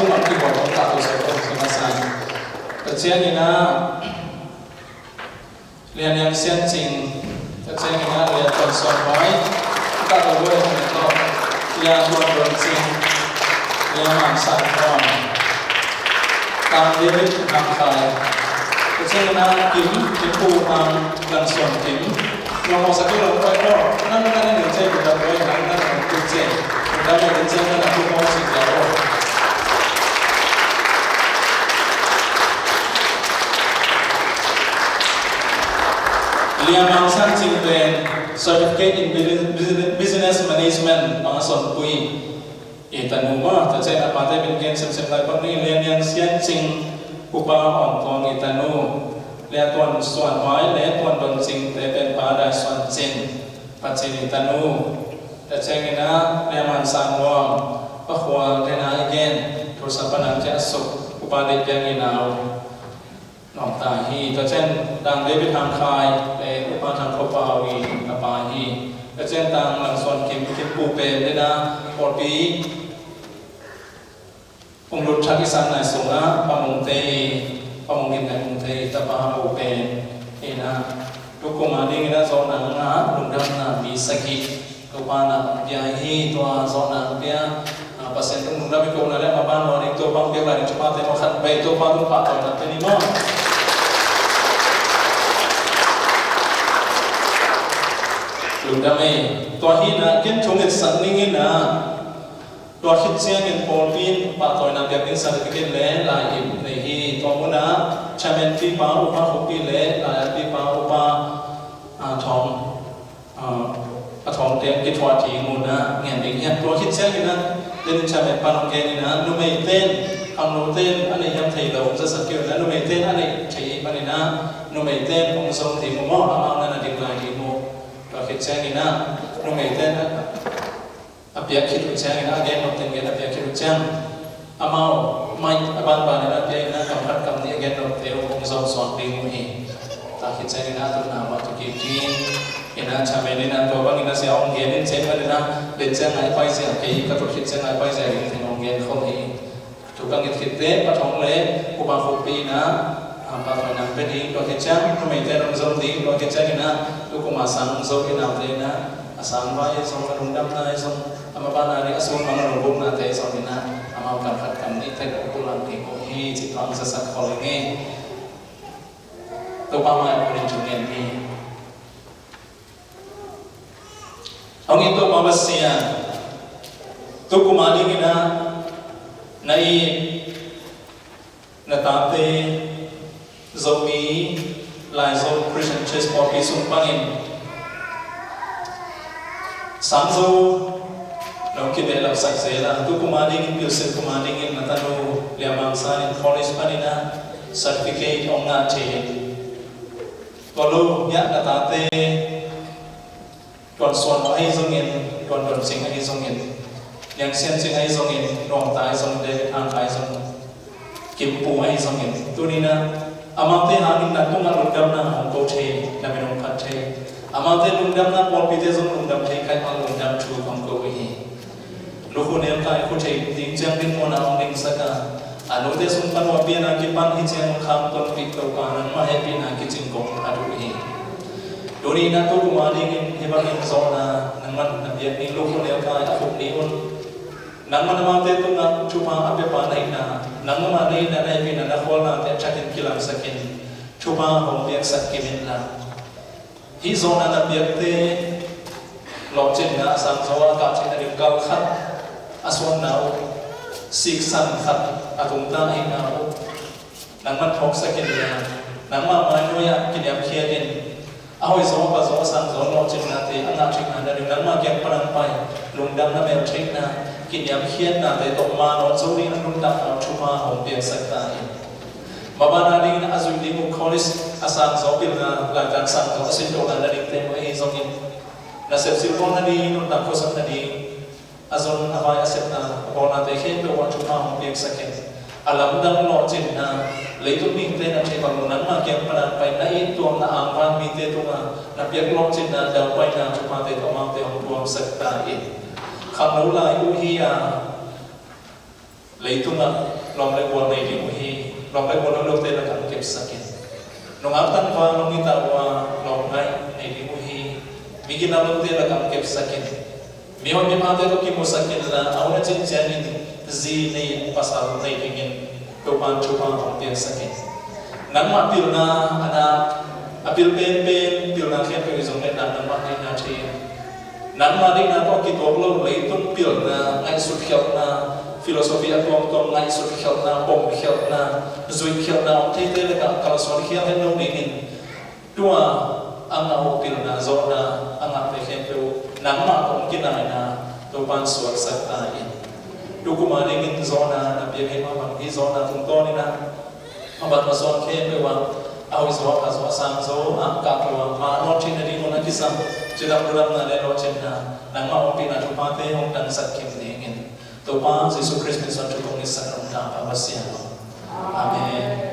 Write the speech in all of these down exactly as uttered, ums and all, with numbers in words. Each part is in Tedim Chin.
Kum a kibawl hong kahto sa hong si masa. Tua ciangin ah Lia Niang Sian Cing, tua ciangin ah Lia Tuan Suan Mai, kahto buai hong tawh, Lia Tuan Don Cing, Lia Man San Tuan, Tang David Hang Khai, tua ciangin ah Kim, Kim Pu Hang, Lang Suan Kim, Nong mawh sak kei lo koi ko, nang na na ning cei, nang na na ning cei, nang na na ning cei, nang na na ning cei, nang na na ning cei. Lia Mang San Cing pen Certificate in Business, Business Management, Mang Son Pui. I tanu maw, tua ciang a pate pen gen semsem lai pak ni, Lia Niang Sian Cing, Upa Awn Tuang i tanu, Lia Tuan Suan Mai, Lia Tuan Don Cing te pen Pa Dai Suan Cin, Pa Cin i tanu, tua ciangin ah Lia Man San Nuam, Pa Khual te na i gen, Tusa Pa Nang Cia Suk, Upa Dei Piang i nau. Nong ta hi, tua ciang Tang David Hang Khai, le Upa Thang Kho Pau i a pa hi, tua ciang Tang Lang Suan Kim, Kim Pu pen, le na, pawlpi, Ung Lut Thak i san nai sung ah, Pa Mung Te, Pa Mung Gin Nai Mung Te, tapa ho pen, ina, tu kum a ding ina zawhna nga, lungdamna mi sagih. Topa na pia hi, tua zawhna pia, ah, Pasian tung nung na mi ko na le ma ban wa ding Topa pia la ding Topa te ma khan bai Topa tung pa tawh na te ni maw. Lungdam ei, tua hi na ken thung et san ning ina, tua khit ciangin pawlpi in pahtawina biakinn certificate le lai ip nei hi, tua mun ah chairman pipa upa khupi le lai pipa upa, ah, thawng A, a thawngte kithuah ding mun ah ngen ding hiam? Tua khit ciangin ah, den in chairman pan hong gen in ah, numeite in, khangnote in a neih hiam thei lo, hong zasak kei un ah, numeite in a neih thei ahih manin ah, numeite in hong zong ding uh maw, amau na na dik lai ding uh. Tua khit ciangin ah, numeite in ah, a piak khit uh ciangin ah, a gen nopte in gen a piak khit uh ciang, amau, mai, a banban in a pia in a kam khat kam nih a gen nopte uh hong zong suak ding uh hi. Tua khit ciangin a tutna uh a tu kik ding in a chairman in a tua bangin a sia hong gen in ciang in a, den ciang ngai paizia kei, ka tut khit ciang ngai paizia ding thei hong gen khol hi. Tu ka ngit khit teh, pa thong le, upa khupi in a, a, pa thong nang pe ding, tua khit ciang, numeite hong zong ding, tua khit ciangin a, tu kum a sang zo in a, te in a, a sang vai zong, a lungdamna zong, a maban a ding a sung mang a lunggulhnate zong in a, amau kam khat kam nih tek a pulang ding uh hi, ci tua hong zasak khol ing ei. Topa mai a punin thu ngen hi. Hong it Topa Pasian, tu kum a ding in a, na it, na tate, Zomi, Laizo Christian Church pawlpi sung panin sang zo, nong kibehlap sak zel a, tu kum a dingin, pilsin kum a dingin na tanu Lia Mang San in college panin a certificate hong ngah thei in. Tua lo, hiah na tate, Tuan Suan ahi zongin, Tuan Don Cing ahi zongin, Niang Sian Cing ahi zongin, Nuam Tai zong, David Hang Khai zong, Kim Pu ahi zongin, tuni in a, amaute hangin na tungah lungdamna hong ko thei, na min hong phat thei. Amaute lungdamna pawlpite zong lungdam thei, kei mah lungdam thu hong ko hi. Lukhu neu kai khu thei ding ciang ding mawhna hong dingsak a, a nute sung pan hua pian a kipan hi ciang kham tonpih Topa nangmah hehpihna kicing kong a duh hi. Tuni in a tu kum a dingin hih bangin zawhna nangmah na biak ding lukhu neu kai a khup ni un. Nangmah amaute tungah thupha a piapa na hihna, nangmah na hihna na hehpihna na khualnate a thakin kilangsakin thupha hong piaksak kim inla. Hih zawhna na piakte lawhcinna a sang zo a kah theihna ding kal khat a suanna uh, siksan khat a tungta ahihna uh, nangmah phawksak inla, nangmah mainuai ah kiniamkhiat in, a hoih zaw a pha zaw a sang zaw lawhcinnate a ngah theihna ding nangmah kiang pan hong pai lungdamna meltheihna kiniamkhiatnate tawh ma nawn zo ding a nuntakna uh thupha hong piaksak ta in. Maban a dingin a zuih ding uh college a sang zaw pilna, laikan sang zaw a sintohna na dingte uh ahi zongin, na sepsil bawl na ding, nuntak khuasak na ding, a zon a vai a sepna a bawlnate khempeuh uh ah thupha hong piaksak in. A lamdang lawhcinna, leitung mite na theih bang uh nangmah kiang pan a pai na it tuam na angvan mite tungah na piak lawhcinna, daupaina thuphate tawh amaute hong tuamsak ta in. Khangno lai uh hi a, Leitungah lawm le gual nei ding uh hi. Lawm le gual lo lote lakah hong kepsak in. Nungak tangval hong hi ta uh a, lawm ngaih nei ding uh hi. Mi ginat lote lakah hong kepsak in. Mihon miphate tawh kimusak inla, a hun a cin ciangin zi nei, pasal nei dingin Topa'n thupha hong piaksak in. Nangmah pilna a na, a pil penpen pilna khempeuh i zong le nangmah deihna thei in. Nangmah deihna tawh kituak lo leitung pilna, ngaihsut khialhna, philosophy a tuamtuam ngaihsut khialhna, pom khialhna, zuih khialhna om theite lakah kalsuan khial het lo dingin, tua a ngah uh pilna zawhna a ngahte khempeuh nangmah tawh kinaina Topa'n suaksak ta in. Tukum a dingin zawhna na piak hi mah bang, hih zawhna tungtawnin ah a bat masuan khempeuh ah a hoih zaw, a pha zaw, a sang zaw a kahto a, mah nawt theihna ding hun a kisam cidam ludamna le lawhcinna nangmah ompihna thuphate hong tangsak kim dingin Topa Jesu Khrist min suang thu kong ngetsak a, nong tapa Pasian aw. Amen.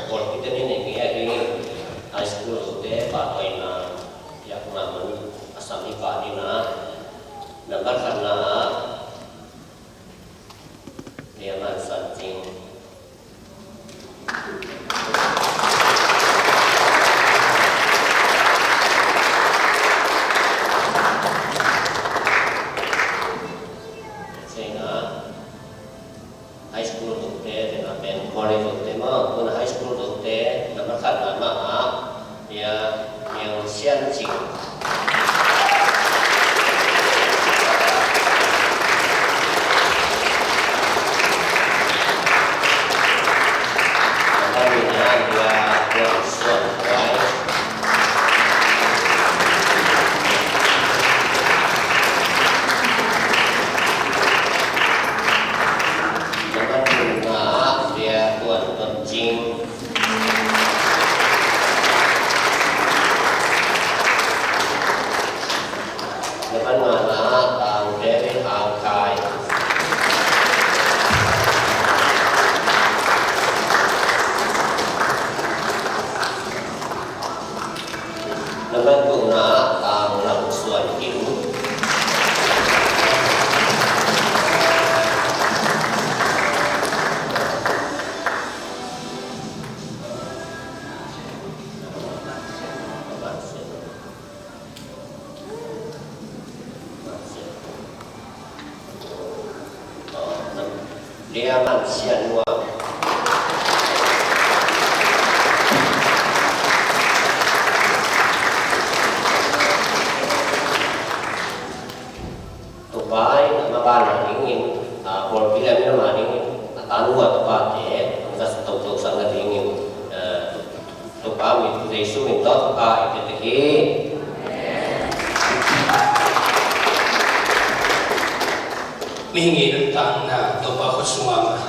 Pawlpi teng in eng nge a ding in high school te pahtawina yakna mun a sam hi pah ding a, nambat khatna ah Lia Man Suan Cing. Cing a high school tukte, tena pen college tukte maw, tuna high school tukte, nambat khatna mah ah, Lia Niang Sian Cing. Nambat nihna, Lia Tuan Suan Kuai. Nambat thumna ah Lia Tuan Tuan Cing. Nambat ngana ah Tang David Hang Khai. Nambat gukna ah Tang Lam Suan Kim. Lia Man Sian Nuam. Topa in a maban a dingin, a, pawlpi le a minam a dingin a tanu a tupate hong za tohtohsak nadingin, a, Topa min, Jesu min tawh thupha i pia hi. Mihing i nuntakna Topa khut sungah mah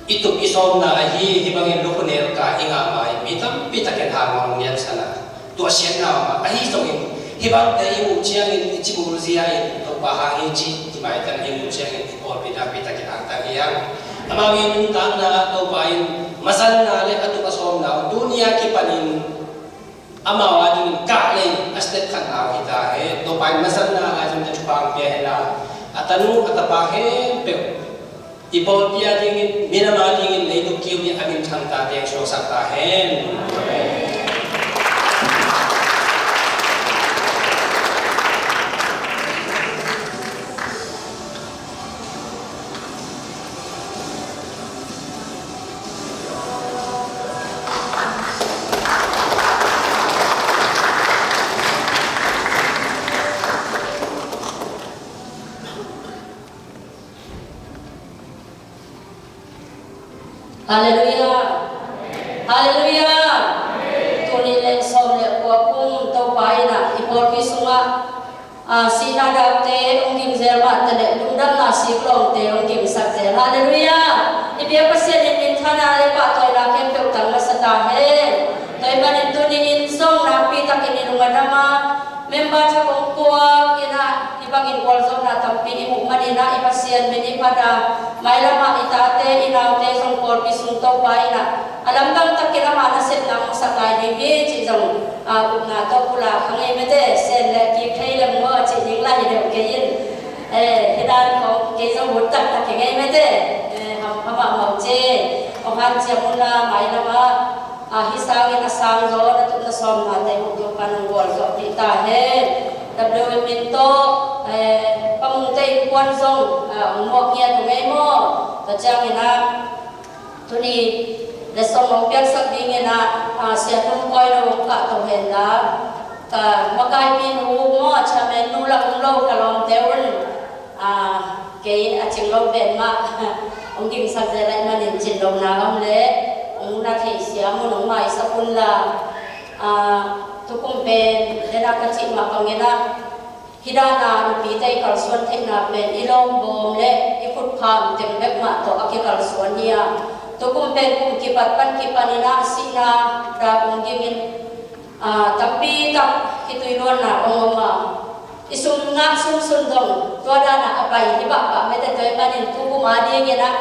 i tup i sawmna ahi, hih bangin lukhu nelka i ngah ma-in mi tampi takin hanmang niamsan a, tuahsiatna om a, ahi zongin hih bangte i muh ciangin i cimul zia in Topa hang hi cih i maitan i muh ciangin i pawlpi nakpi takin hangtang hi hang. Amau i nuntakna ah Topa in mazanna le a tup a sawmna om, tuni a kipanin amau a dingin kah lei a step khatna hi ta hen. Topa in mazanna lai zong thupha pia hen la, a tanu a tapa khempeuh i pawlpi a dingin, minam a dingin, leitung kiu ni a minthang tate suaksak ta hen. Halleluiah. Halleluiah. Tuni le sawm le kua kum Topa in ah i pawlpi sungah, ah, sihna dakte hong gimzel mahte le lungdamna siklawngte hong gimsak zel. Halleluiah. I biak Pasian in minthanna le pahtawina khempeuh tang masa ta hen. Tua ahih manin tuni in zong nakpi takin i lung a dam a, member tha kong puak in ah, hih bangin gualzawhna tampi i muh manin ah, i Pasian min i phat a, mailam ah i tate i naute zong pawlpi sung Topa in ah, a lamdang takin ama nasepna hong sak lai ding hi cih zong, ah, upna tawh pulak kha ngei mate. Sen le kik thei lem maw cih ding lai deuh kei in. Eh, hih dan khawng kei zong ut taktak hi ngei mate. Eh, ham, hamah mawh ci. Hong hanciam un la, mailam ah, ah, hih sangin a sang zaw na tup na sawmnate uh Topa nong gualzawhpih ta hen. W M in tawh, eh, Pa Mungte innkuan zong, ah, hong muak ngiat uh ngei maw. Tua ciangin ah, tuni letsong hong piaksak dingin ah, ah, Sia Tum Kawino hong kahto hen la, ka makaipi nu maw, chairman nu la om lo ka lawmte un, ah, kei a cing lo pen mah hong gimsak zel ahih manin cin lohna om leh hong na theihsiam un hong maisak un la, ah, tukum pen dena ka cih mah bangin ah, hih dana nupite i kalsuan theihna pen i lawmbawm le i khutkham teng bek mah tawh a kikalsuan hi a, tukum pen kum kipat pan kipan in ah sihna dak hong dingin, ah, tampi tak khitui luanna hong om a, i sum ngah sunsun zong tua dana a pai hi pahpah mate. Tua ahih manin tukum a dingin ah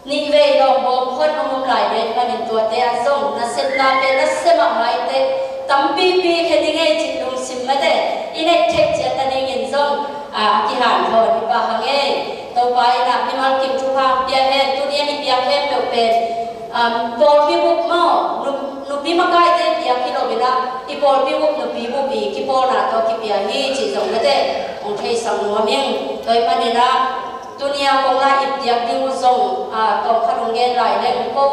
nih vei lawmbawm khawng hong om lai ding ahih manin tuate ah zong nasepna pen nasia mahmah inteh, tampipi khia ding ei cih lungsim mate, i neih theih ciat nadingin zong, ah, a kihanthawn hi pah hang ei. Topa in ah mimal kim thupha pia hen. Tuni a i piak khempeuh pen, um, pawlpi bup maw, nu-, nupi makaite piak hi lo in ah, i pawlpi bup, nupi bup i kipawlna tawh kipia hi cih zong mate hong theisak nuam ing. Tua ahih manin ah, tuni a kong la ip diak ding uh zong, ah, tawmkhat hong gen lai leng ko,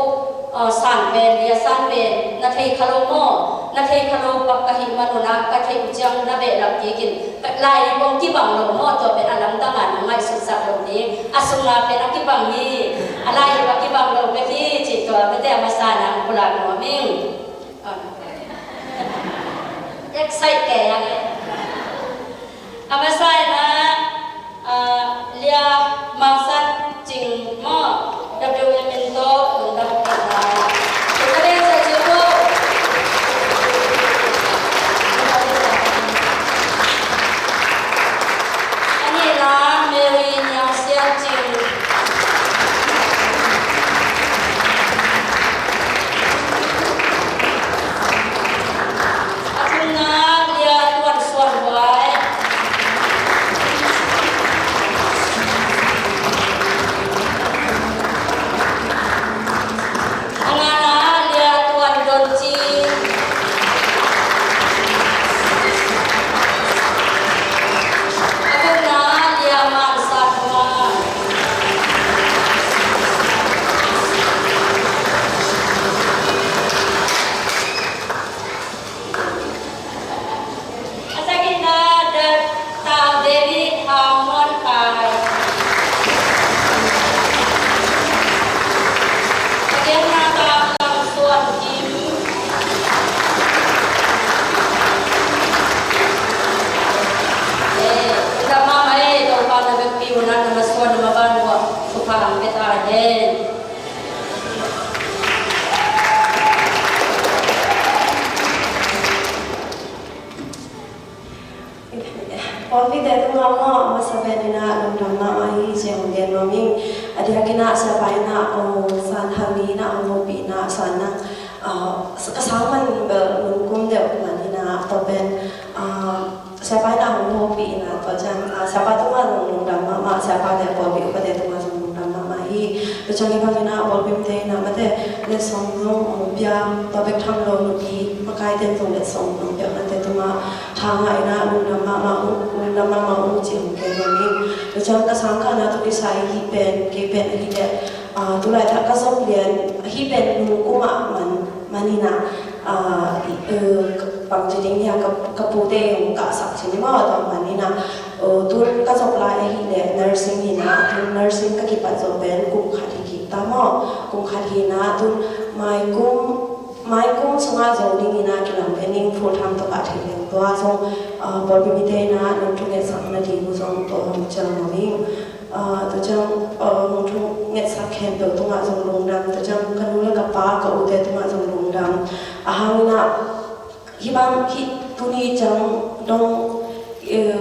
ah, san pen, bia san pen na thei kha lo maw? Na thei kha lo bak ka hih man un ah, ka theih uh ciang na behlap kik in. Lai ip hong kibang lo maw? Tua pen a lamdang a na ngaihsutsak lo ding. A sungah pen a kibang hi. A lai ip a kibang lo bek hi cih tua mate a masa in ah hong pulak nuam ing. Excite kei hang e. A masa in ah, ah, Lia Mang San Cing maw, W M in tawh lungdam kong ko. Tua ka ding sa ci ko. A nihna Mary Niang Sian Cing. A thumna Lia Tuan Suan Huai. A ngana Lia Tuan Don Cing. A gukna Lia Man Sat Huan. A sagihna Doctor David Hau Muan Khai. A giatna Tang Lang Suan Kim. Eh, lungdam mahmah ei, Topa na vekpi un ah na masuan na maban uh ah thupha hong pia ta hen. Pawlpite tungah maw, a masa pen in ah lungdam mahmah hi ci hong gen nuam ing. A diakin ah siapa in ah, oh, san hal ni in ah hong hopih in ah san nang, ah, ka sang man bel nung kum deuh man in ah tua pen, ah, siapa in ah hong hopih in ah tua ciang, ah, siapa tungah zong lungdam mahmah, siapa le pawlpi upate tungah zong lungdam mahmah hi. Tua ciang hih bangin ah pawlpi mite in ah mate letsong zong hong pia, tua bek tham lo nupi makaite in zong letsong hong pia mate tungah tha ngah in ah lungdam mahmah uh, lungdam mahmah uh ci hong gen nuam ing. Tua ciang ka sangkahna tawh kisai hih pen, kei pen ahih leh, ah, tulaitak ka zom lian, hih pen nung kum ah man, man in ah, ah, i, eh, Bang ci ding hiam, ka, ka pute hong kahsak ci ni maw, tua man hi na. Uh, tun ka zop lai ahih leh nursing hi na, tun nursing ka kipat zawh pen kum khat hi kik ta maw. Kum khat hi na, tun mai kum, mai kum sungah zo ding hi na, kilam pen ding full time tawh kah thei leng tua zong, uh, pawlpi mite hi na, nong thu ngetsak nading uh zong tua hong cial mawk ing. Ah, tua ciang, ah, nong thu ngetsak khempeuh tungah zong lungdam, tua ciang ka nu le ka pa, ka ute tungah zong lungdam. A hang in ah, hih bang, hih tuni ciang dong, eh,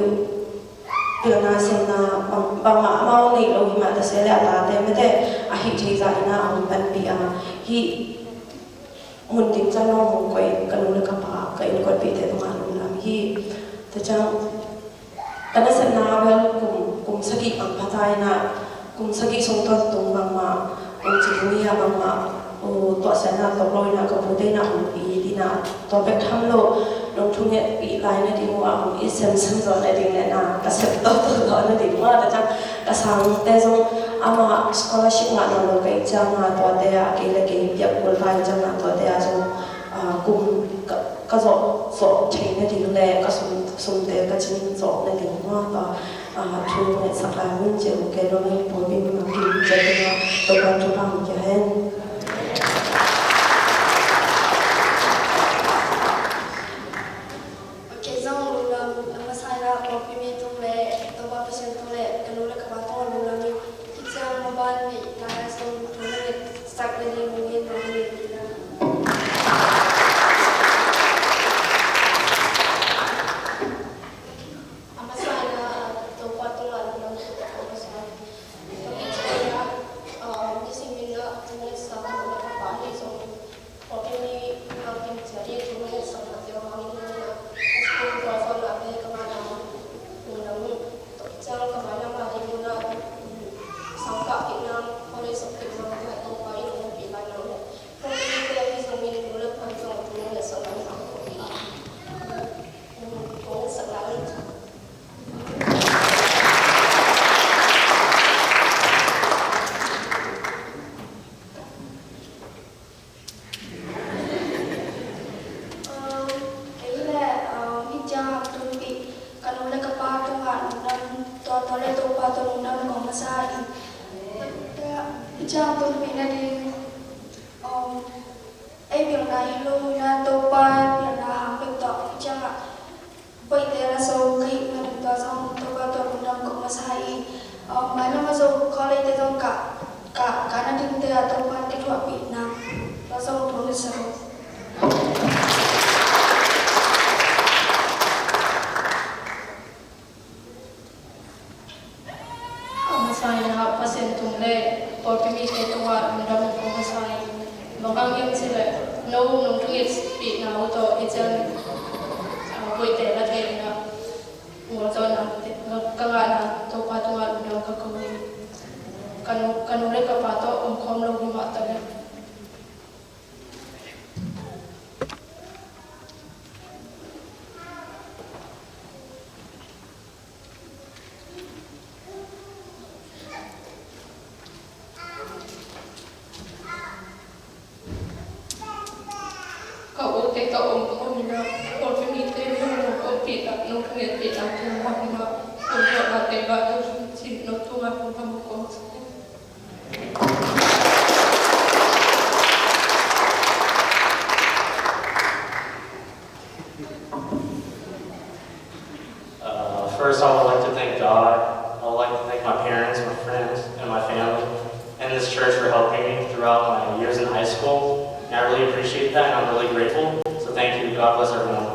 pilna semna bang, bangmah amau nei lo himah ta se le a tate mete a hih theih zah in ah a hong panpih a, hih mun ding ciang dong hong koih ka nu le ka pa, ka innkuanpihte tungah lungdam hi. Tua ciang, ka nasepna bel kum, kum sagih bang pha ta in ah, kum sagih sung tawntung bangmah, kum ci ding hi a bangmah, uh, tuahsiatna tawh lo in ah, ka pute in ah hong it in ah, tua bek tham lo, nong thungetpih lai nading uh a hong it semsem zawh nading le na, ka sep tawh tawh zawh nading uh a, ka ciang, ka sangte zong amah scholarship ngah nawn lo ka hih ciang a, tuate a, kei le kei piak kul ta hih ciang a, tuate a zong, ah, kum ka, ka zawh, zawh theih nading le ka sum, sumte ka cing zawh nading uh a, ah, thu ngetsak lai un ci uh, kei lo ngai pawlpi mi mangkim ciat ding a, Topa'n thupha hong pia hen. Kei zong lungdam, a masa in ah pawlpi mi tung le, Topa Pasian tung le, ka nu le ka pa tung a lungdam hi. Hih ciang maban neih lai a zong thu ngetsak nading hong ngen nuam hi. A masa in ah Topa tungah lungdam, Topa Pasian. Tua khit ciang in ah, ah, nisim in ah thu ngetsak ka nu le ka pa ahi zong, pawlpi mi mangkim ciat i thu ngetsak mah tua hangin ah, a school tua zong ah te ka ngahna lungdam. Tua khit ciang ka mailam a ding un ah, sangkah kik nang, college sop kik nang, tua Topa in hong pih lai nang le. Pawlpi mite ahi zongin nu le pa zong thu ngetsak lai nang. Thu ngetsak lai. Um, kei le, um, hih ciang tunpih ka nu le ka pa tungah lungdam, tua, tua le Topa tawh lungdam kong masa hi. Hih ciang tunpih nading, um, ei pilna hi lo hi na, Topa pilna hang bek tawh hih ciangah Voihte la so ka hih manin tua zong Topa tawh lungdam kong masa hi. Mailam a zong college te zong ka, ka, ka na dingte a Topa ka thuahpih na, tua zong thu ngetsak hi. A masa in ah Pasian tung le pawlpi mite tungah lungdam kong masa hi. Bang hang hiam cih leh no nong thungetpihna uh tawh hih ciang, ah, Voihte la thei in ah, mualzawhna ka ngahna Topa tungah lungdam ka ko hi. Ka nu, ka nu le ka pa tawh om khawm lo hi mah ta leh. Ka ute tawh om khawm in ah, pawlpi mite nong ompihna, nong thungetpihna tungah, nong zawhna tengah nong cin nong tungah lungdam kong ci. Uh, first, I would like to thank God. I would like to thank my parents, my friends, and my family, and this church for helping me throughout my years in high school. And I really appreciate that, and I'm really grateful. So thank you. God bless everyone.